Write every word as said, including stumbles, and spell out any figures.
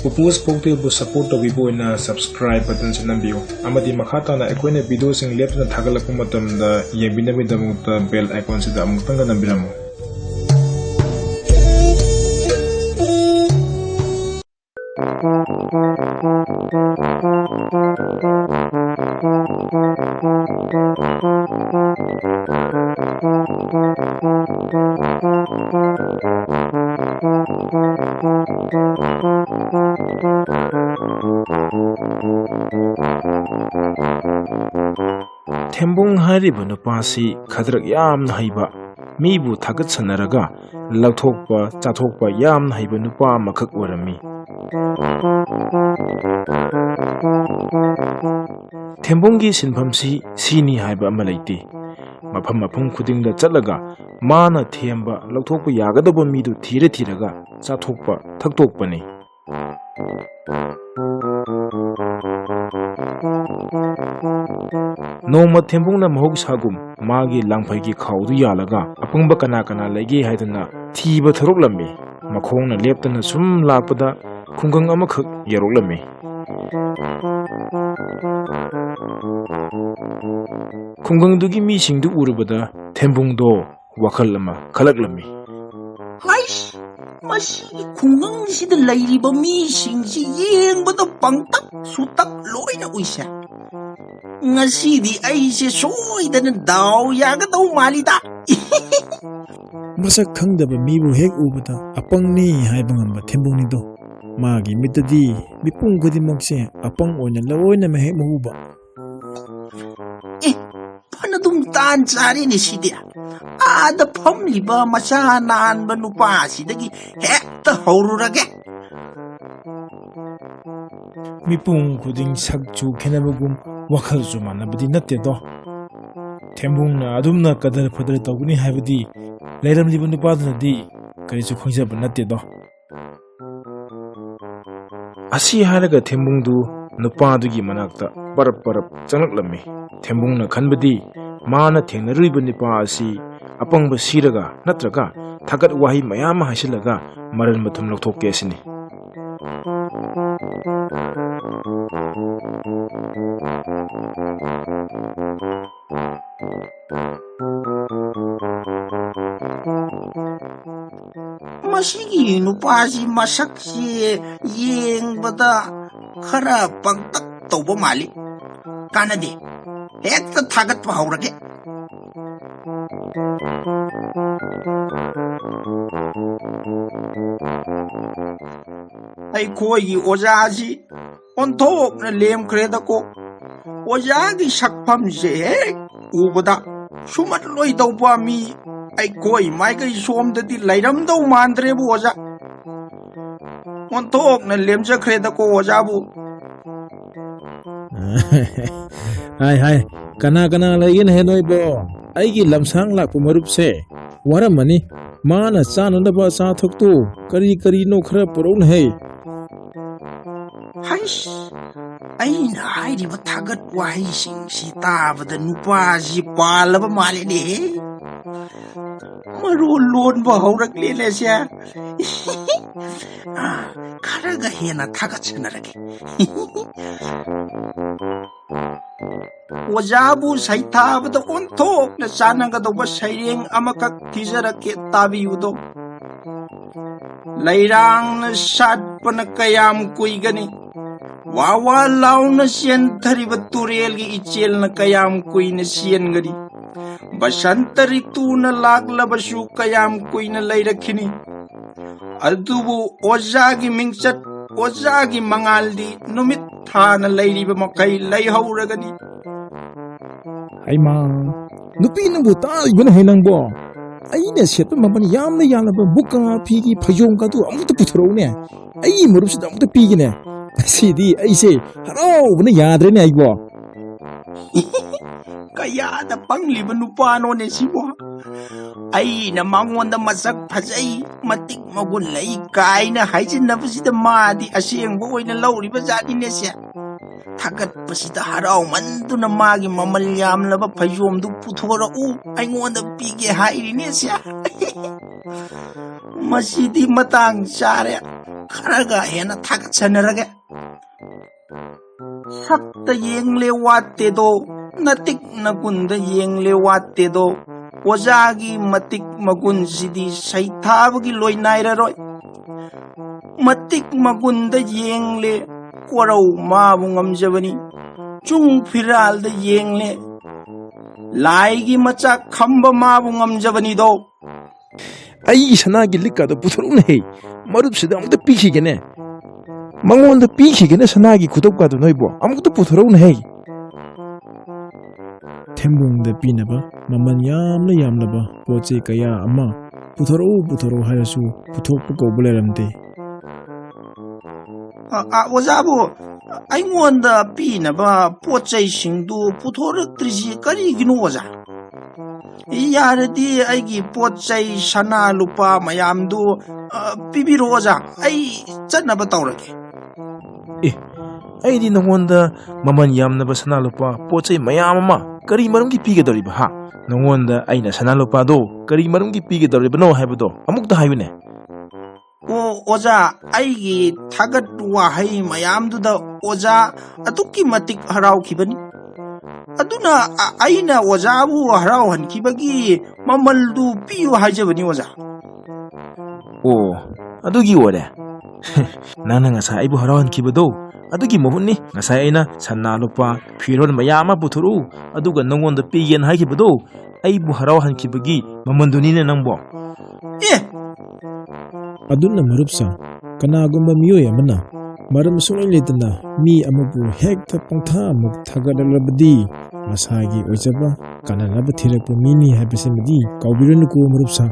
ꯄꯨꯄꯨꯁ ꯐꯣꯛꯇꯦꯜꯕꯨ support ꯇꯧꯕꯤꯕ ꯑꯣꯏꯅ subscribe ꯕꯇꯟꯁꯤ ꯅꯝꯕꯤꯌꯨ, ꯑꯃꯗꯤ ꯃꯈꯥ ꯇꯥꯅ ꯑꯩꯈꯣꯏꯅ ꯚꯤꯗꯤꯑꯣꯁꯤꯡ ꯂꯦꯞꯇꯅ ꯊꯥꯒꯠꯂꯛꯄ ꯃꯇꯝꯗ ꯌꯦꯡꯕꯤꯅꯕꯒꯤꯗꯃꯛꯇ ꯕꯦꯜ ꯑꯥꯏꯀꯣꯟꯁꯤꯗ ꯑꯃꯨꯛꯇꯪꯒ ꯅꯝꯕꯤꯔꯝꯃꯨ꯫ ꯊꯦꯝꯕꯨꯡ ꯍꯥꯏꯔꯤꯕ ꯅꯨꯄꯥꯁꯤ ꯈꯗ꯭ꯔꯛ ꯌꯥꯝꯅ ꯍꯩꯕ, ꯃꯤꯕꯨ ꯊꯥꯒꯠꯁꯟꯅꯔꯒ ꯂꯧꯊꯣꯛꯄ ꯆꯥꯊꯣꯛꯄ ꯌꯥꯝꯅ ꯍꯩꯕ ꯅꯨꯄꯥ ꯑꯃꯈꯛ ꯑꯣꯏꯔꯝꯃꯤ꯫ ꯊꯦꯝꯕꯨꯡꯒꯤ ꯁꯤꯟꯐꯝꯁꯤ ꯁꯤꯅꯤ ꯍꯥꯏꯕ ꯑꯃ ꯂꯩꯇꯦ꯫ ꯃꯐꯝ ꯃꯐꯝ ꯈꯨꯗꯤꯡꯗ ꯆꯠꯂꯒ ꯃꯥꯅ ꯊꯦꯝꯕ ꯂꯧꯊꯣꯛꯄ ꯌꯥꯒꯗꯕ ꯃꯤꯗꯨ ꯊꯤꯔ ꯊꯤꯔꯒ ꯆꯥꯊꯣꯛꯄ ꯊꯛꯇꯣꯛꯄꯅꯤ꯫ ꯅꯣꯡꯃ ꯊꯦꯝꯕꯨꯡꯅ ꯃꯍꯧꯁꯥꯒꯨꯝ ꯃꯥꯒꯤ ꯂꯥꯡꯐꯩꯒꯤ ꯈꯥꯎꯗꯨ ꯌꯥꯜꯂꯒ ꯑꯄꯪꯕ ꯀꯅꯥ ꯀꯅꯥ ꯂꯩꯒꯦ ꯍꯥꯏꯗꯅ ꯊꯤꯕ ꯊꯣꯔꯛꯂꯝꯃꯤ꯫ ꯃꯈꯣꯡꯅ ꯂꯦꯞꯇꯅ ꯁꯨꯝ ꯂꯥꯛꯄꯗ ꯈꯨꯡꯒꯪ ꯑꯃꯈꯛ ꯌꯧꯔꯛꯂꯝꯃꯤ꯫ ꯈꯨꯡꯒꯪꯗꯨꯒꯤ ꯃꯤꯁꯤꯡꯗꯨ ꯎꯔꯨꯕꯗ ꯊꯦꯝꯕꯨꯡꯗꯣ ꯋꯥꯈꯜ ꯑꯃ ꯈꯜꯂꯛꯂꯝꯃꯤ꯫ ꯍꯩꯁ, ꯃꯁꯤꯒꯤ ꯈꯨꯡꯒꯪꯁꯤꯗ ꯂꯩꯔꯤꯕ ꯃꯤꯁꯤꯡꯁꯤ ꯌꯦꯡꯕꯗ ꯄꯪꯇꯛ ꯁꯨꯇꯛ ꯂꯣꯏꯅ ꯎꯏꯁꯦ꯫ ꯉꯁꯤꯗꯤ ꯑꯩꯁꯦ ꯁꯣꯏꯗꯅ ꯗꯥꯎ ꯌꯥꯒꯗꯧ ꯃꯥꯜꯂꯤꯗ꯫ ꯃꯁꯛ ꯈꯪꯗꯕ ꯃꯤꯕꯨ ꯍꯦꯛ ꯎꯕꯗ ꯑꯄꯪꯅꯤ ꯍꯥꯏꯕ ꯉꯝꯕ ꯊꯦꯝꯕꯨꯡꯅꯤꯗꯣ꯫ ꯃꯥꯒꯤ ꯃꯤꯠꯇꯗꯤ ꯃꯤꯄꯨꯝ ꯈꯨꯗꯤꯡꯃꯛꯁꯦ ꯑꯄꯪ ꯑꯣꯏꯅ ꯂꯣꯏꯅꯃꯛ ꯍꯦꯛ ꯎꯕ꯫ ꯑꯦ, ꯐꯅꯗꯨꯝ ꯇꯥꯟ ꯆꯥꯔꯦꯅꯦ ꯁꯤꯗꯤ꯫ ꯑꯥꯗ ꯐꯝꯂꯤꯕ ꯃꯁꯥ ꯅꯥꯟꯕ ꯅꯨꯄꯥꯁꯤꯗꯒꯤ ꯍꯦꯛꯇ ꯍꯧꯔꯨꯔꯒꯦ꯫ ꯃꯤꯄꯨꯝ ꯈꯨꯗꯤꯡ ꯁꯛꯁꯨ ꯈꯦꯠꯅꯕꯒꯨꯝ ꯋꯥꯈꯜꯁꯨ ꯃꯥꯟꯅꯕꯗꯤ ꯅꯠꯇꯦꯗꯣ꯫ ꯊꯦꯝꯕꯨꯡꯅ ꯑꯗꯨꯝꯅ ꯀꯗꯔ ꯐꯗꯔ ꯇꯧꯒꯅꯤ ꯍꯥꯏꯕꯗꯤ ꯂꯩꯔꯝꯂꯤꯕ ꯅꯨꯄꯥꯗꯨꯅꯗꯤ ꯀꯔꯤꯁꯨ ꯈꯪꯖꯕ ꯅꯠꯇꯦꯗꯣ꯫ ꯑꯁꯤ ꯍꯥꯏꯔꯒ ꯊꯦꯝꯕꯨꯡꯗꯨ ꯅꯨꯄꯥꯗꯨꯒꯤ ꯃꯅꯥꯛꯇ ꯄꯔꯞ ꯄꯔꯞ ꯆꯪꯂꯛꯂꯝꯃꯤ꯫ ꯊꯦꯝꯕꯨꯡꯅ ꯈꯟꯕꯗꯤ ꯃꯥꯅ ꯊꯦꯡꯅꯔꯨꯔꯤꯕ ꯅꯨꯄꯥ ꯑꯁꯤ ꯑꯄꯪꯕ ꯁꯤꯔꯒ ꯅꯠꯇ꯭ꯔꯒ ꯊꯥꯒꯠ ꯋꯥꯍꯩ ꯃꯌꯥꯝ ꯑꯃ ꯍꯥꯏꯁꯤꯜꯂꯒ ꯃꯔꯟ ꯃꯊꯨꯝ ꯂꯧꯊꯣꯛꯀꯦ ꯑꯁꯤꯅꯤ꯫ ꯁꯤꯒꯤ ꯅꯨꯄꯥꯁꯤ ꯃꯁꯛꯁꯤ ꯌꯦꯡꯕꯗ ꯈꯔ ꯄꯪꯇꯛ ꯇꯧꯕ ꯃꯥꯜꯂꯤ꯫ ꯀꯥꯟꯅꯗꯦ, ꯍꯦꯛꯇ ꯊꯥꯒꯠꯄ ꯍꯧꯔꯒꯦ꯫ ꯑꯩꯈꯣꯏꯒꯤ ꯑꯣꯖꯥꯁꯤ ꯑꯣꯟꯊꯣꯛꯅ ꯂꯦꯝꯈ꯭ꯔꯦꯗꯀꯣ꯫ ꯑꯣꯖꯥꯒꯤ ꯁꯛꯐꯝꯁꯦ ꯍꯦꯛ ꯎꯕꯗ ꯁꯨꯝꯍꯠꯂꯣꯏꯗꯧꯕ ꯃꯤ ꯑꯩꯈꯣꯏ ꯃꯥꯏꯀꯩ ꯁꯣꯝꯗꯗꯤ ꯂꯩꯔꯝꯗꯧ ꯃꯥꯟꯗ꯭ꯔꯦꯕꯨ ꯑꯣꯖꯥ꯫ ꯑꯣꯟꯊꯣꯛꯅ ꯂꯦꯝꯖꯈ꯭ꯔꯦꯗꯀꯣ ꯑꯣꯖꯥꯕꯨ꯫ ꯍꯥꯏ, ꯍꯥꯏ, ꯀꯅꯥ ꯀꯅꯥ ꯂꯩꯒꯦꯅꯦꯍꯦ ꯅꯣꯏꯕꯣ? ꯑꯩꯒꯤ ꯂꯝꯁꯥꯡ ꯂꯥꯛꯄ ꯃꯔꯨꯞꯁꯦ ꯋꯥꯔꯝꯃꯅꯤ꯫ ꯃꯥꯅ ꯆꯥꯅꯅꯕ ꯑꯆꯥꯊꯛꯇꯣ ꯀꯔꯤ ꯀꯔꯤꯅꯣ ꯈꯔ ꯄꯨꯔꯛꯎꯅꯦꯍꯦ꯫ ꯍꯩꯁ, ꯑꯩꯅ ꯍꯥꯏꯔꯤꯕ ꯊꯥꯒꯠ ꯋꯥꯍꯩꯁꯤꯡꯁꯤ ꯇꯥꯕꯗ ꯅꯨꯄꯥꯁꯤ ꯄꯥꯜꯂꯕ ꯃꯥꯜꯂꯦꯅꯦꯍꯦ꯫ ꯃꯔꯣꯜ ꯂꯣꯟꯕ ꯍꯧꯔꯛꯂꯦꯅꯦ ꯁꯦ꯫ ꯑꯥ, ꯈꯔꯒ ꯍꯦꯟꯅ ꯊꯥꯒꯠꯆꯅꯔꯒꯦ꯫ ꯑꯣꯖꯥꯕꯨ ꯁꯩꯊꯥꯕꯗ ꯑꯣꯟꯊꯣꯛꯅ ꯆꯥꯟꯅꯒꯗꯧꯕ ꯁꯩꯔꯦꯡ ꯑꯃꯈꯛ ꯊꯤꯖꯔꯛꯀꯦ, ꯇꯥꯕꯤꯌꯨꯗꯣ꯫ ꯂꯩꯔꯥꯡꯅ ꯁꯥꯠꯄꯅ ꯀꯌꯥꯝ ꯀꯨꯏꯒꯅꯤ? ꯋꯥ ꯋꯥ ꯂꯥꯎꯅ ꯆꯦꯟꯊꯔꯤꯕ ꯇꯨꯔꯦꯜꯒꯤ ꯏꯆꯦꯜꯅ ꯀꯌꯥꯝ ꯀꯨꯏꯅ ꯆꯦꯟꯒꯅꯤ? ꯕꯁꯟꯇ ꯔꯤꯇꯨꯅ ꯂꯥꯛꯂꯕꯁꯨ ꯀꯌꯥꯝ ꯀꯨꯏꯅ ꯂꯩꯔꯛꯈꯤꯅꯤ? ꯑꯗꯨꯕꯨ ꯑꯣꯖꯥꯒꯤ ꯃꯤꯡꯆꯠ, ꯑꯣꯖꯥꯒꯤ ꯃꯉꯥꯜꯗꯤ ꯅꯨꯃꯤꯠ ꯊꯥꯅ ꯂꯩꯔꯤꯕ ꯃꯈꯩ ꯂꯩꯍꯧꯔꯒꯅꯤ꯫ ꯍꯩꯃꯥ, ꯅꯨꯄꯤ ꯅꯪꯕꯨ ꯇꯥꯔꯤꯕꯅ ꯍꯦ ꯅꯪꯕꯣ? ꯑꯩꯅ ꯁꯦꯠꯄ ꯃꯃꯜ ꯌꯥꯝꯅ ꯌꯥꯝꯂꯕ ꯃꯨꯀꯥ ꯐꯤꯒꯤ ꯐꯩꯖꯣꯝꯒꯗꯨ ꯑꯃꯨꯛꯇ ꯄꯨꯊꯣꯔꯛꯎꯅꯦ꯫ ꯑꯩꯒꯤ ꯃꯔꯨꯞꯁꯤꯗ ꯑꯃꯨꯛꯇ ꯄꯤꯒꯦꯅꯦ꯫ ꯉꯁꯤꯗꯤ ꯑꯩꯁꯦ ꯍꯔꯥꯎꯕꯅ ꯌꯥꯗ꯭ꯔꯦꯅꯦ ꯑꯩꯕꯣ꯫ ꯀꯌꯥꯗ ꯄꯪꯂꯤꯕ ꯅꯨꯄꯥꯅꯣꯅꯦ ꯁꯤꯕꯣ? ꯑꯩꯅ ꯃꯉꯣꯟꯗ ꯃꯁꯛ ꯐꯖꯩ, ꯃꯇꯤꯛ ꯃꯒꯨꯟ ꯂꯩ ꯀꯥꯏꯅ ꯍꯥꯏꯖꯤꯟꯅꯕꯁꯤꯗ ꯃꯥꯗꯤ ꯑꯁꯦꯡꯕ ꯑꯣꯏꯅ ꯂꯧꯔꯤꯕ ꯖꯥꯠꯅꯤꯅꯦꯁꯦ꯫ ꯊꯥꯒꯠꯄꯁꯤꯗ ꯍꯔꯥꯎꯃꯟꯗꯨꯅ ꯃꯥꯒꯤ ꯃꯃꯜ ꯌꯥꯝꯂꯕ ꯐꯩꯖꯣꯝꯗꯨ ꯄꯨꯊꯣꯔꯛꯎ, ꯑꯩꯉꯣꯟꯗ ꯄꯤꯒꯦ ꯍꯥꯏꯔꯤꯅꯦꯁꯦ꯫ ꯃꯁꯤꯗꯤ ꯃꯇꯥꯡ ꯆꯥꯔꯦ, ꯈꯔꯒ ꯍꯦꯟꯅ ꯊꯥꯒꯠꯁꯟꯅꯔꯒꯦ꯫ ꯁꯛꯇ ꯌꯦꯡꯂꯦ ꯋꯥꯠꯇꯦꯗꯣ, ꯅꯇꯤꯛ ꯅꯒꯨꯟꯗ ꯌꯦꯡꯂꯦ ꯋꯥꯠꯇꯦꯗꯣ꯫ ꯑꯣꯖꯥꯒꯤ ꯃꯇꯤꯛ ꯃꯒꯨꯟꯁꯤꯗꯤ ꯁꯩꯊꯥꯕꯒꯤ ꯂꯣꯏ ꯅꯥꯏꯔꯔꯣꯏ꯫ ꯃꯇꯤꯛ ꯃꯒꯨꯟꯗ ꯌꯦꯡꯂꯦ, ꯀꯣꯔꯧ ꯃꯥꯕꯨ ꯉꯝꯖꯕꯅꯤ꯫ ꯆꯨꯡ ꯐꯤꯔꯥꯜꯗ ꯌꯦꯡꯂꯦ, ꯂꯥꯏꯒꯤ ꯃꯆꯥꯛ ꯈꯝꯕ ꯃꯥꯕꯨ ꯉꯝꯖꯕꯅꯤꯗꯣ꯫ ꯑꯩꯒꯤ ꯁꯅꯥꯒꯤ ꯂꯤꯛꯀꯥꯗꯣ ꯄꯨꯊꯣꯔꯛꯎꯅꯦꯍꯦ꯫ ꯃꯔꯨꯞꯁꯤꯗ ꯑꯃꯨꯛꯇ ꯄꯤꯈꯤꯒꯦꯅꯦ꯫ ꯃꯉꯣꯟꯗ ꯄꯤꯈꯤꯒꯦꯅꯦ ꯁꯅꯥꯒꯤ ꯈꯨꯗꯣꯞꯀꯥꯗꯣ ꯅꯣꯏꯕꯣ꯫ ꯑꯃꯨꯛꯇ ꯄꯨꯊꯣꯔꯛꯎꯅꯦꯍꯦ꯫ ꯊꯦꯝꯕꯨꯡꯗ ꯄꯤꯅꯕ ꯃꯃꯜ ꯌꯥꯝꯅ ꯌꯥꯝꯂꯕ ꯄꯣꯠ ꯆꯩ ꯀꯌꯥ ꯑꯃ ꯄꯨꯊꯣꯔꯛꯎ, ꯄꯨꯊꯣꯔꯛꯎ ꯍꯥꯏꯔꯁꯨ ꯄꯨꯊꯣꯛꯄ ꯀꯧꯕ ꯂꯩꯔꯝꯗꯦ꯫ ꯑ, ꯑ, ꯑꯣꯖꯥꯕꯨ, ꯑꯩꯉꯣꯟꯗ ꯄꯤꯅꯕ ꯄꯣꯠ ꯆꯩꯁꯤꯡꯗꯨ ꯄꯨꯊꯣꯔꯛꯇ꯭ꯔꯤꯁꯤ ꯀꯔꯤꯒꯤꯅꯣ, ꯑꯣꯖꯥ? ꯌꯥꯔꯗꯤ ꯑꯩꯒꯤ ꯄꯣꯠ ꯆꯩ ꯁꯅꯥ ꯂꯨꯄꯥ ꯃꯌꯥꯝꯗꯨ, ꯑ, ꯄꯤꯕꯤꯔꯣ, ꯑꯣꯖꯥ꯫ ꯑꯩ ꯆꯠꯅꯕ ꯇꯧꯔꯒꯦ꯫ ꯑꯦ, ꯑꯩꯗꯤ ꯅꯉꯣꯟꯗ ꯃꯃꯜ ꯌꯥꯝꯂꯕ ꯁꯅꯥ ꯂꯨꯄꯥ ꯄꯣꯠ ꯆꯩ ꯃꯌꯥꯝ ꯑꯃ ꯀꯔꯤ ꯃꯔꯝꯒꯤ ꯄꯤꯒꯗꯧꯔꯤꯕ, ꯍꯥ? ꯅꯉꯣꯟꯗ ꯑꯩꯅ ꯁꯅꯥ ꯂꯨꯄꯥꯗꯣ ꯀꯔꯤ ꯃꯔꯝꯒꯤ ꯄꯤꯒꯗꯧꯔꯤꯕꯅꯣ ꯍꯥꯏꯕꯗꯣ ꯑꯃꯨꯛꯇ ꯍꯥꯏꯌꯨꯅꯦ꯫ ꯑꯣ, ꯑꯣꯖꯥ, ꯑꯩꯒꯤ ꯊꯥꯒꯠ ꯋꯥꯍꯩ ꯃꯌꯥꯝꯗꯨꯗ ꯑꯣꯖꯥ ꯑꯗꯨꯛꯀꯤ ꯃꯇꯤꯛ ꯍꯔꯥꯎꯈꯤꯕꯅꯤ꯫ ꯑꯗꯨꯅ ꯑ-, ꯑꯩꯅ ꯑꯣꯖꯥꯕꯨ ꯍꯔꯥꯎꯍꯟꯈꯤꯕꯒꯤ ꯃꯃꯜꯗꯨ ꯄꯤꯌꯨ ꯍꯥꯏꯖꯕꯅꯤ, ꯑꯣꯖꯥ꯫ ꯑꯣ, ꯑꯗꯨꯒꯤ ꯑꯣꯏꯔꯦ꯫ ꯅꯪꯅ ꯉꯁꯥꯏ ꯑꯩꯕꯨ ꯍꯔꯥꯎꯍꯟꯈꯤꯕꯗꯣ, ꯑꯗꯨꯒꯤ ꯃꯍꯨꯠꯅꯤ꯫ ꯉꯁꯥꯏ ꯑꯩꯅ ꯁꯅꯥ ꯂꯨꯄꯥ ꯐꯤꯔꯣꯜ ꯃꯌꯥꯝ ꯑꯃ ꯄꯨꯊꯣꯔꯛꯎ, ꯑꯗꯨꯒ ꯅꯉꯣꯟꯗ ꯄꯤꯒꯦꯅ ꯍꯥꯏꯈꯤꯕꯗꯣ, ꯑꯩꯕꯨ ꯍꯔꯥꯎꯍꯟꯈꯤꯕꯒꯤ ꯃꯃꯜꯗꯨꯅꯤꯅꯦ ꯅꯪꯕꯣ꯫ ꯑꯦ! ꯑꯗꯨꯅ ꯃꯔꯨꯞꯁꯤꯡ, ꯀꯅꯥꯒꯨꯝꯕ ꯃꯤꯑꯣꯏ ꯑꯃꯅ ꯃꯔꯝ ꯁꯨꯡꯂꯩ ꯂꯩꯇꯅ ꯃꯤ ꯑꯃꯕꯨ ꯍꯦꯛꯇ ꯄꯪꯊꯥꯃꯨꯛ ꯊꯥꯒꯠꯂꯛꯂꯕꯗꯤ, ꯃꯁꯥꯒꯤ ꯑꯣꯏꯖꯕ ꯀꯥꯟꯅꯅꯕ ꯊꯤꯔꯛꯄ ꯃꯤꯅꯤ ꯍꯥꯏꯕꯁꯤꯃꯗꯤ ꯀꯥꯎꯕꯤꯔꯅꯨꯀꯣ ꯃꯔꯨꯞꯁꯤꯡ꯫